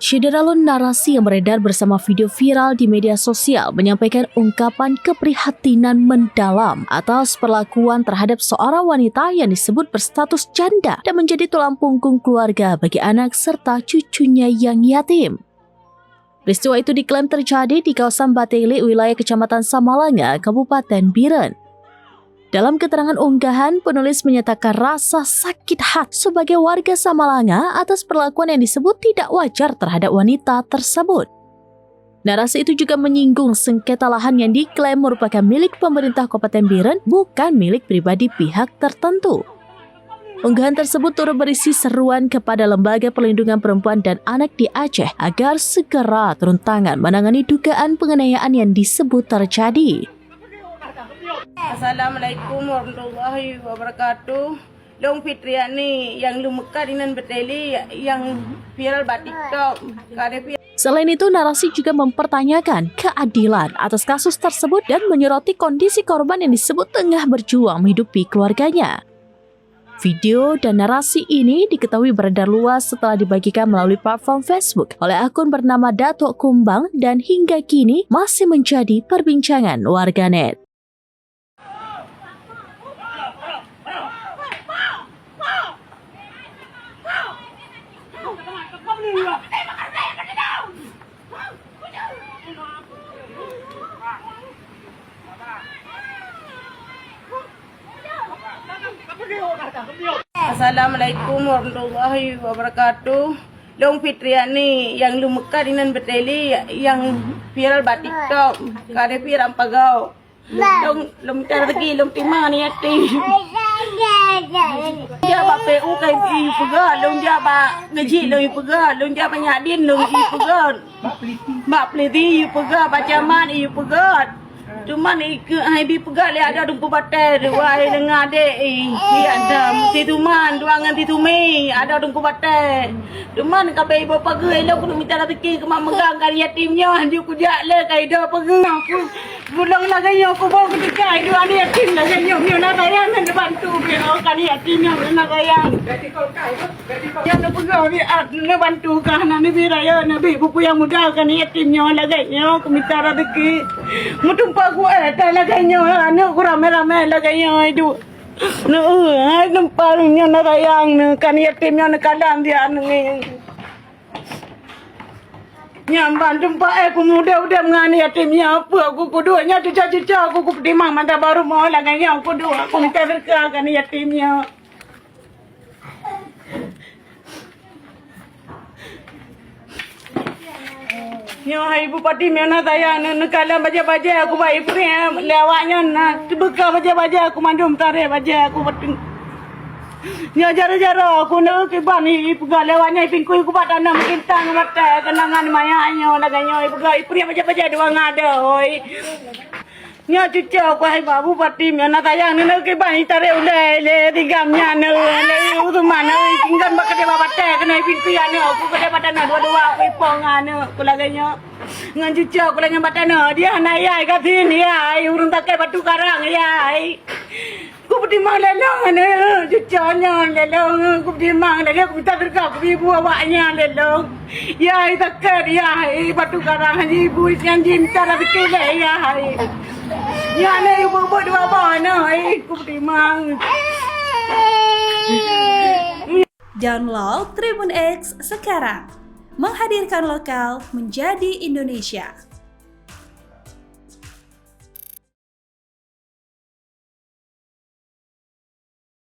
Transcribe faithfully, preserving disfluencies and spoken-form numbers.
Syedara lôn, narasi yang beredar bersama video viral di media sosial menyampaikan ungkapan keprihatinan mendalam atas perlakuan terhadap seorang wanita yang disebut berstatus janda dan menjadi tulang punggung keluarga bagi anak serta cucunya yang yatim. Peristiwa itu diklaim terjadi di kawasan Bateng Ileuk, wilayah Kecamatan Samalanga, Kabupaten Bireuen. Dalam keterangan unggahan, penulis menyatakan rasa sakit hati sebagai warga Samalanga atas perlakuan yang disebut tidak wajar terhadap wanita tersebut. Narasi itu juga menyinggung sengketa lahan yang diklaim merupakan milik pemerintah Kabupaten Bireuen, bukan milik pribadi pihak tertentu. Unggahan tersebut turut berisi seruan kepada Lembaga Perlindungan Perempuan dan Anak di Aceh agar segera turun tangan menangani dugaan penganiayaan yang disebut terjadi. Assalamualaikum warahmatullahi wabarakatuh. Lôn Fitriani nyang lôn meukat inan Bateng Ileuk nyang viral bak TikTok. Ka ada viral. Selain itu, narasi juga mempertanyakan keadilan atas kasus tersebut dan menyoroti kondisi korban yang disebut tengah berjuang menghidupi keluarganya. Video dan narasi ini diketahui beredar luas setelah dibagikan melalui platform Facebook oleh akun bernama Datuk Kumbang dan hingga kini masih menjadi perbincangan warganet. Assalamualaikum warahmatullahi wabarakatuh. Lôn Fitriani nyang lôn meukat inan Bateng Ileuk nyang viral bak TikTok. Ka ada viral pagoe. Lôn, lôn mita rezeki, lôn timang aneuk yatim. Jak bak P U ka ipeugah, lôn jak bak Geuchik lôn ipeugah, lôn jak bak Nyak Din lôn ipeugah. Bak Peliti ipeugah, bak Camat ipeugah. Cuman ikeu hai bi peugah lé adoe Teungku Batèe, dua hai deungon adék i, i Adam, si Tuman, dua ngon si Tumi, adoe Teungku Batèe. Cuman ka bèk iboh pageue, ilôn keuneuk mita rezeki keu mak meugang ka yatim nyoe, hanjeuet kujak lé ka idoe pageue. Bulong lagèe nyoe kuboh keutika iduek aneuk yatim lagèe nyoe, nyoe na sayang na neubantu, nyoe ka aneuk yatim nyoe na sayang. Nyang neupeugah biat neubantu ka hana neubi raya neubi buku nyang muda ka aneuk yatim nyoe lagèe nyoe keumita rezeki. Meutumpah kuéh ka lagèe nyoe aneuk kuramè-ramè lagèe nyoe iduek. Neu hai numpang nyoe na sayang neu ka aneuk yatim nyoe neukalam biat neu. Nyang ban teumpat eh, ku muda udeb ngon yatim nyoe, peue ku kuduek nyoe cuco-cuco ku, ku peutimang mata baru mo lagèe nyoe kuduek, ku mita seudeukah keu yatim nyoe. Nyoe hai Bupati Miona sayang, neu-, neukalon bajèe-bajèe ku bak ipeuriek lé awak nyan na, teubeukah bajèe-bajèe ku mandum taré bajèe ku bateue. Nyoe jaroe-jaroe ku neu kiban i, ipeugah lewat nyoe i pingkui ku bak tanah meukintang ngon batèe keunangan maya nyoe lagèe nyoe ipeugah ipeuriek bajèe-bajèe dua ngadoi. Nyoe cuco ku hai Babu Bupati Miona sayang neu kiban i taré ulèe lé tigam nyan neu lé Usman neu i tinggai bak keudè bak batèe keunai pingkui aneuk ku keudè bak tanah dua-dua ku ipong aneuk ku lagèe nyoe. Ngon cuco ku lagèe nyoe bak tanah dia hana yai ka sini yai ureueng takèe batu karang yai. Ku peutimang lé lôn aneuk cuco nyan lé lôn, ku peutimang lé lôn, ku mita seudeukah ku bi bu awak nyan lé lôn. Yai sakét yai, batu karang ji bu nyan ji mita rezeki lé yai. Nyan aneuk ibu-ibu dua boh aneuk, ai ku peutimang. Download Tribun X sekarang. Menghadirkan lokal menjadi Indonesia.